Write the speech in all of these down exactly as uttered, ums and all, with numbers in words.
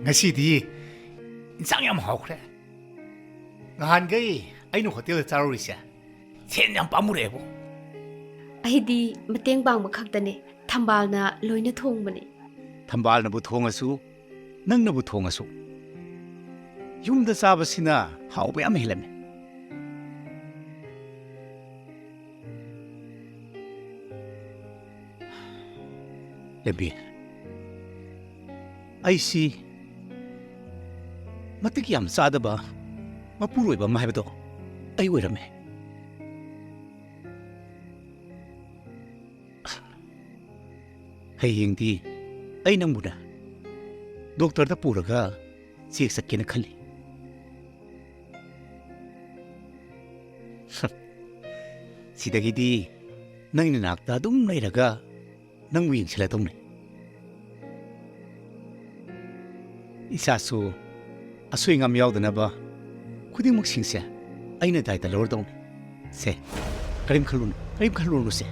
ꯉꯁꯤꯗꯤ ꯏꯟꯁꯥꯡ ꯌꯥꯝ ꯍꯥꯎꯈ꯭ꯔꯦ꯫ ꯅꯍꯥꯟꯈꯩ ꯑꯩꯅ ꯍꯣꯇꯦꯜꯗ ꯆꯥꯔꯨꯔꯤꯁꯦ ꯁꯦꯟ ꯌꯥꯝ ꯄꯥꯝꯃꯨꯔꯛꯑꯦꯕꯣ꯫ ꯑꯩꯗꯤ ꯃꯇꯦꯡ ꯄꯥꯡꯕ ꯈꯛꯇꯅꯦ꯫ ꯊꯝꯕꯥꯜꯅ ꯂꯣꯏꯅ ꯊꯣꯡꯕꯅꯦ꯫ ꯊꯝꯕꯥꯜꯅꯕꯨ ꯊꯣꯡꯉꯁꯨ, ꯅꯪꯅꯕꯨ ꯊꯣꯡꯉꯁꯨ, ꯌꯨꯝꯗ ꯆꯥꯕꯁꯤꯅ ꯍꯥꯎꯕ ꯌꯥꯝ ꯍꯦꯜꯂꯝꯃꯤ꯫ ꯂꯦꯝꯕꯤ, ꯑꯩꯁꯤ ꯃꯇꯤꯛ ꯌꯥꯝ ꯆꯥꯗꯕ ꯃꯄꯨꯔꯣꯏꯕ ꯑꯃ ꯍꯥꯏꯕꯗꯣ ꯑꯩ ꯑꯣꯏꯔꯝꯃꯦ꯫ ꯍꯌꯦꯡꯗꯤ ꯑꯩ ꯅꯪꯕꯨꯅꯦ ꯗꯣꯛꯇꯔꯗ ꯄꯨꯔꯒ ꯆꯦꯛ ꯆꯠꯀꯦꯅ ꯈꯜꯂꯤ꯫ ꯁꯤꯗꯒꯤꯗꯤ ꯅꯪ ꯅꯅꯥꯛꯇ ꯑꯗꯨꯝ ꯂꯩꯔꯒ ꯅꯪꯕꯨ ꯌꯦꯡꯁꯤꯜꯂꯗꯧꯅꯤ꯫ ꯏꯆꯥꯁꯨ ꯑꯁꯣꯏ ꯑꯉꯥꯝ ꯌꯥꯎꯗꯅꯕ ꯈꯨꯗꯤꯡꯃꯛꯁꯤꯡꯁꯦ ꯑꯩꯅ ꯗꯥꯏꯇ ꯂꯧꯔꯗꯧꯅꯤ꯫ ꯁꯦ, ꯀꯔꯤꯝ ꯈꯜꯂꯨꯅꯨ, ꯀꯔꯤꯝ ꯈꯜꯂꯨꯅꯨꯁꯦ꯫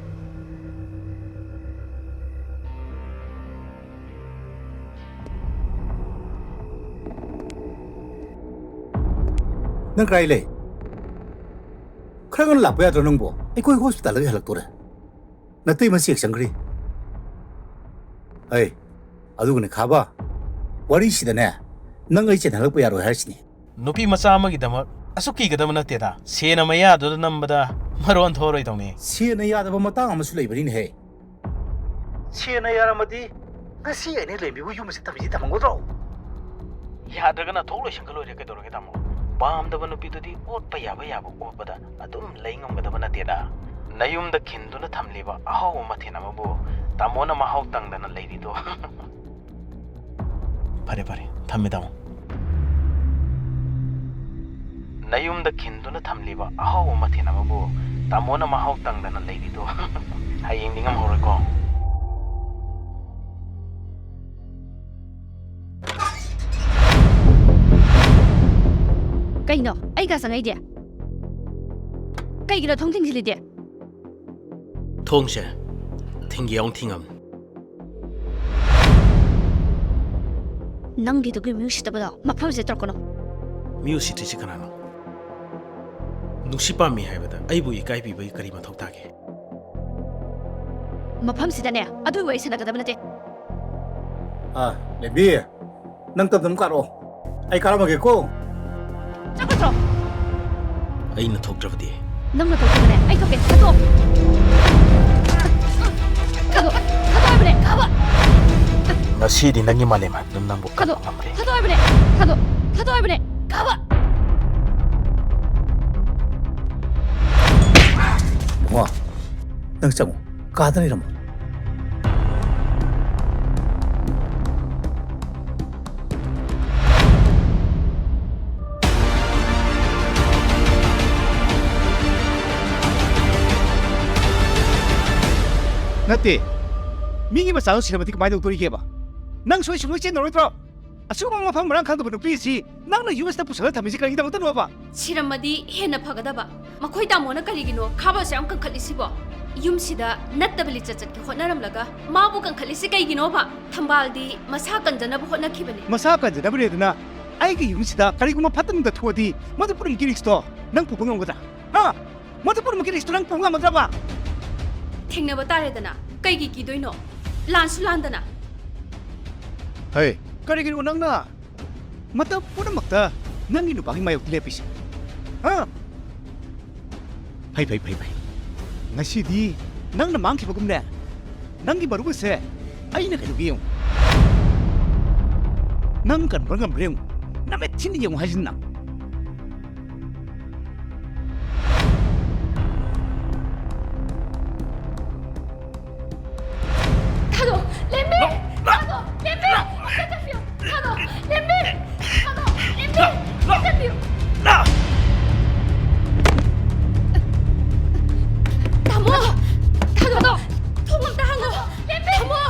ꯅꯪ ꯀꯗꯥꯏ ꯂꯩ? ꯈꯔ ꯉꯟꯅ ꯂꯥꯛꯄ ꯌꯥꯗ꯭ꯔꯣ ꯅꯪꯕꯣ? ꯑꯩꯈꯣꯏ ꯍꯣꯁꯄꯤꯇꯥꯜꯗꯒꯤ ꯍꯜꯂꯛꯇꯣꯔꯦ꯫ ꯅꯇꯩꯃ ꯆꯦꯛ ꯆꯪꯈ꯭ꯔꯤ꯫ ꯑꯩ, ꯑꯗꯨꯒꯅꯦ ꯈꯥꯕ, ꯋꯥꯔꯤꯁꯤꯗꯅꯦ ꯅꯪ ꯑꯩ ꯆꯦꯟꯍꯜꯂꯛꯄ ꯌꯥꯔꯣꯏ ꯍꯥꯏꯔꯤꯁꯤꯅꯤ꯫ ꯅꯨꯄꯤ ꯃꯆꯥ ꯑꯃꯒꯤꯗꯃꯛ ꯑꯁꯨꯛ ꯀꯤꯒꯗꯕ ꯅꯠꯇꯦꯗ꯫ ꯁꯦꯟꯅ ꯃꯌꯥꯗꯨꯗ ꯅꯝꯕꯗ ꯃꯔꯣꯟ ꯊꯣꯛꯑꯔꯣꯏꯗꯧꯅꯤ꯫ ꯁꯦꯟꯅ ꯌꯥꯗꯕ ꯃꯇꯥꯡ ꯑꯃꯁꯨ ꯂꯩꯕꯅꯤꯅꯦꯍꯦ꯫ ꯁꯦꯟꯅ ꯌꯥꯔꯝꯃꯗꯤ ꯉꯁꯤ ꯑꯩꯅ ꯂꯦꯝꯕꯤꯕꯨ ꯌꯨꯝ ꯑꯁꯤ ꯊꯝꯃꯤꯁꯤ ꯊꯝꯃꯝꯒꯗ꯭ꯔꯣ? ꯌꯥꯗ꯭ꯔꯒꯅ ꯊꯣꯛ ꯂꯣꯏꯁꯟꯒ ꯂꯣꯏꯔꯦ ꯀꯩꯗꯧꯔꯒꯦ ꯇꯥꯃꯣ? ꯄꯥꯝꯗꯕ ꯅꯨꯄꯤꯗꯨꯗꯤ ꯑꯣꯠꯄ ꯌꯥꯕ ꯌꯥꯕ ꯑꯣꯠꯄꯗ ꯑꯗꯨꯝ ꯂꯩ ꯉꯝꯒꯗꯕ ꯅꯠꯇꯦꯗ꯫ ꯅꯌꯨꯝꯗ ꯈꯤꯟꯗꯨꯅ ꯊꯝꯂꯤꯕ ꯑꯍꯥꯎꯕ ꯃꯊꯦꯜ ꯑꯃꯕꯨ ꯇꯥꯃꯣꯅ ꯃꯍꯥꯎ ꯇꯪꯗꯅ ꯂꯩꯔꯤꯗꯣ꯫ ꯐꯔꯦ ꯐꯔꯦ, ꯊꯝꯃꯦ ꯇꯥꯃꯣ꯫ ꯅꯌꯨꯝꯗ ꯈꯤꯟꯗꯨꯅ ꯊꯝꯂꯤꯕ ꯑꯍꯥꯎꯕ ꯃꯊꯦꯜ ꯑꯃꯕꯨ ꯇꯥꯃꯣꯅ ꯃꯍꯥꯎ ꯇꯪꯗꯅ ꯂꯩꯔꯤꯗꯣ꯫ ꯍꯌꯦꯡꯗꯤ ꯉꯝꯍꯧꯔꯣꯏꯀꯣ꯫ ꯀꯩꯅꯣ ꯑꯩ ꯀꯥ ꯆꯪꯉꯛꯏꯗꯤ? ꯀꯩꯒꯤꯅꯣ ꯊꯣꯡ ꯊꯤꯡꯖꯤꯜꯂꯤꯗꯤ? ꯊꯣꯡꯁꯦ ꯊꯤꯡꯒꯦ ꯌꯥꯎꯅ ꯊꯤꯡꯉꯝꯅꯤ꯫ ꯅꯪꯒꯤꯗꯨꯒꯤ ꯃꯤ ꯎꯁꯤꯠꯇꯕꯗꯣ ꯃꯐꯝꯁꯤꯗ ꯇꯧꯔꯛꯀꯅꯣ꯫ ꯃꯤ ꯎꯁꯤꯠꯇ꯭ꯔꯤꯁꯤ ꯀꯅꯥꯅꯣ? ꯅꯨꯡꯁꯤ ꯄꯥꯝꯃꯤ ꯍꯥꯏꯕꯗ ꯑꯩꯕꯨ ꯏꯀꯥꯏꯕꯤꯕꯒꯤ ꯀꯔꯤ ꯃꯊꯧ ꯇꯥꯒꯦ? ꯃꯐꯝꯁꯤꯗꯅꯦ ꯑꯗꯨꯒꯤ ꯋꯥꯔꯤ ꯁꯥꯟꯅꯒꯗꯕ ꯅꯠꯇꯦ꯫ ꯑꯥ, ꯂꯦꯝꯕꯤ, ꯅꯪ ꯇꯞ ꯇꯞꯅ ꯀꯥꯔꯛꯑꯣ꯫ ꯑꯩ ꯀꯥꯔꯝꯃꯒꯦꯀꯣ꯫ ꯆꯠꯈ꯭ꯔꯣ꯫ ꯑꯩꯅ ꯊꯣꯛꯇ꯭ꯔꯕꯗꯤ? ꯅꯪꯅ ꯊꯣꯛꯇ꯭ꯔꯕꯅꯦ꯫ ꯑꯩ ꯊꯣꯛꯀꯦ꯫ ꯊꯥꯗꯣꯛꯑꯣ꯫ ꯊꯥꯗꯣꯛꯑꯣ꯫ ꯊꯥꯗꯣꯛꯑꯣ ꯍꯥꯏꯕꯅꯦ꯫ ꯊꯥꯕ꯫ ꯉꯁꯤꯗꯤ ꯅꯪꯒꯤ ꯃꯥꯂꯦꯝ ꯍꯥꯏꯕꯗꯨ ꯅꯪꯕꯨ ꯊꯥꯗꯣꯛ-, ꯀꯟꯕ ꯉꯝꯃꯔꯣꯏ꯫ ꯊꯥꯗꯣꯛꯑꯣ ꯍꯥꯏꯕꯅꯦ꯫ ꯊꯥꯗꯣꯛ-, ꯊꯥꯗꯣꯛꯑꯣ ꯍꯥꯏꯕꯅꯦ꯫ ꯊꯥꯕ꯫ ꯏꯕꯨꯡꯉꯣ, ꯅꯪ ꯆꯪꯉꯣ꯫ ꯀꯥꯗ ꯂꯩꯔꯝꯃꯣ꯫ ꯅꯠꯇꯦ꯫ ꯃꯤꯒꯤ ꯃꯆꯥꯗꯣ ꯁꯤꯔꯝꯃꯗꯤ ꯀꯃꯥꯏꯅ ꯇꯧꯗꯣꯔꯤꯒꯦꯕ? ꯅꯪꯁꯨ ꯑꯩꯁꯨ ꯂꯣꯏ ꯆꯦꯟꯅꯔꯣꯏꯗ꯭ꯔꯣ? ꯑꯁꯤꯒꯨꯝꯕ ꯃꯐꯝ ꯃꯔꯥꯡ ꯈꯪꯗꯕ ꯅꯨꯄꯤꯁꯤ ꯅꯪꯅ ꯌꯨ ꯑꯦꯁꯇ ꯄꯨꯁꯜꯂꯒ ꯊꯝꯃꯤꯁꯤ ꯀꯔꯤꯒꯤꯗꯃꯛꯇꯅꯣꯕ? ꯁꯤꯔꯝꯃꯗꯤ ꯍꯦꯟꯅ ꯐꯒꯗꯕ꯫ ꯃꯈꯣꯏ ꯇꯥꯃꯣꯅ ꯀꯔꯤꯒꯤꯅꯣ ꯈꯥꯕ ꯑꯁꯨꯛ ꯌꯥꯝ ꯀꯟꯈꯠꯂꯤꯁꯤꯕꯣ? ꯌꯨꯝꯁꯤꯗ ꯅꯠꯇꯕ ꯂꯤꯆꯠ ꯆꯠꯀꯦ ꯍꯣꯠꯅꯔꯝꯂꯒ ꯃꯥꯕꯨ ꯀꯟꯈꯠꯂꯤꯁꯤ ꯀꯩꯒꯤꯅꯣꯕ? ꯊꯝꯕꯥꯜꯗꯤ ꯃꯁꯥ ꯀꯟꯖꯅꯕ ꯍꯣꯠꯅꯈꯤꯕꯅꯤ꯫ ꯃꯁꯥ ꯀꯟꯖꯅꯕꯅꯦꯗꯅ ꯑꯩꯒꯤ ꯌꯨꯝꯁꯤꯗ ꯀꯔꯤꯒꯨꯝꯕ ꯐꯠꯇ ꯅꯨꯡꯗ ꯊꯣꯛꯑꯗꯤ ꯃꯗꯨ ꯄꯨꯝꯅꯃꯛꯀꯤ ꯔꯤꯛꯁꯇꯣ ꯅꯪ ꯄꯨꯕ ꯉꯝꯒꯗ꯭ꯔꯥ? ꯍꯥ? ꯃꯗꯨ ꯄꯨꯝꯅꯃꯛꯀꯤ ꯔꯤꯛꯁꯇꯣ ꯅꯪ ꯄꯨꯕ ꯉꯝꯃꯗ꯭ꯔꯕ? ꯊꯦꯡꯅꯕ ꯇꯥꯔꯦꯗꯅ꯫ ꯀꯩꯒꯤ ꯀꯤꯗꯣꯏꯅꯣ? ꯂꯥꯟꯁꯨ ꯂꯥꯟꯗꯅ꯫ ꯍꯩ, ꯀꯔꯤꯒꯤꯅꯣ ꯅꯪꯅ ꯃꯇꯝ ꯄꯨꯝꯅꯃꯛꯇ ꯅꯪꯒꯤ ꯅꯨꯄꯥꯒꯤ ꯃꯥꯌꯣꯛꯇ ꯂꯦꯞꯄꯤꯁꯦ? ꯍꯥ? ꯐꯩ, ꯐꯩ, ꯐꯩ, ꯐꯩ꯫ ꯉꯁꯤꯗꯤ ꯅꯪꯅ ꯃꯥꯡꯈꯤꯕꯒꯨꯝꯅꯦ, ꯅꯪꯒꯤ ꯃꯔꯨꯞ ꯑꯁꯦ ꯑꯩꯅ ꯀꯩꯗꯧꯒꯦ ꯌꯦꯡꯉꯨ꯫ ꯅꯪ ꯀꯟꯕ ꯉꯝꯕ꯭ꯔꯥ ꯌꯦꯡꯉꯨ꯫ ꯅꯃꯤꯠ ꯊꯤꯅ ꯌꯦꯡꯉꯨ ꯍꯥꯏꯁꯤꯅꯤ ꯅꯪ꯫ ꯊꯥꯗꯣ! ꯂꯦꯝꯕꯤ! ꯊꯥꯗꯣ! ꯂꯦꯝꯕꯤ! ꯑꯝꯇ ꯆꯠꯄꯤꯌꯨ! ꯊꯥꯗꯣ! ꯂꯦꯝꯕꯤ! ꯊꯥꯗꯣ! ꯂꯦꯝꯕꯤ! ꯑꯝꯇ ꯆꯠꯄꯤꯌꯨ! ꯇꯥꯃꯣ! ꯊꯥꯗꯣ! ꯊꯣꯡ ꯑꯝꯇ ꯍꯥꯡꯉꯣ! ꯂꯦꯝꯕꯤ! ꯇꯥꯃꯣ!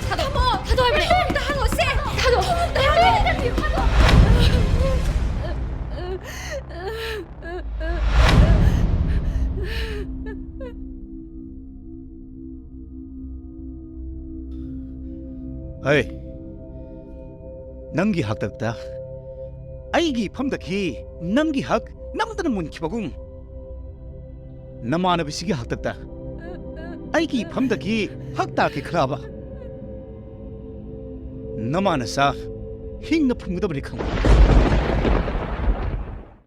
ꯊꯥꯗꯣ! ꯊꯥꯗꯣ ꯍꯥꯏꯕꯅꯦ! ꯊꯣꯡ ꯑꯝꯇ ꯍꯥꯡꯉꯣ ꯁꯦ! ꯊꯥꯗꯣ! ꯂꯦꯝꯕꯤ! ꯊꯥꯗꯣ! ꯍꯩ! ꯅꯪꯒꯤ ꯍꯥꯛꯇꯛꯇ ꯑꯩꯒꯤ ꯏꯐꯝꯗꯒꯤ ꯅꯪꯒꯤ ꯍꯛ ꯅꯝꯗꯅ ꯃꯨꯟꯈꯤꯕꯒꯨꯝ, ꯅꯃꯥꯟꯅꯕꯤꯁꯤꯒꯤ ꯍꯥꯛꯇꯛꯇ ꯑꯩꯒꯤ ꯏꯐꯝꯗꯒꯤ ꯍꯛ ꯇꯥꯈꯤꯈ꯭ꯔꯕ ꯅꯃꯥ ꯅꯆꯥ ꯍꯤꯡꯅ ꯐꯨꯝꯒꯗꯕꯅꯤ ꯈꯪꯕ꯫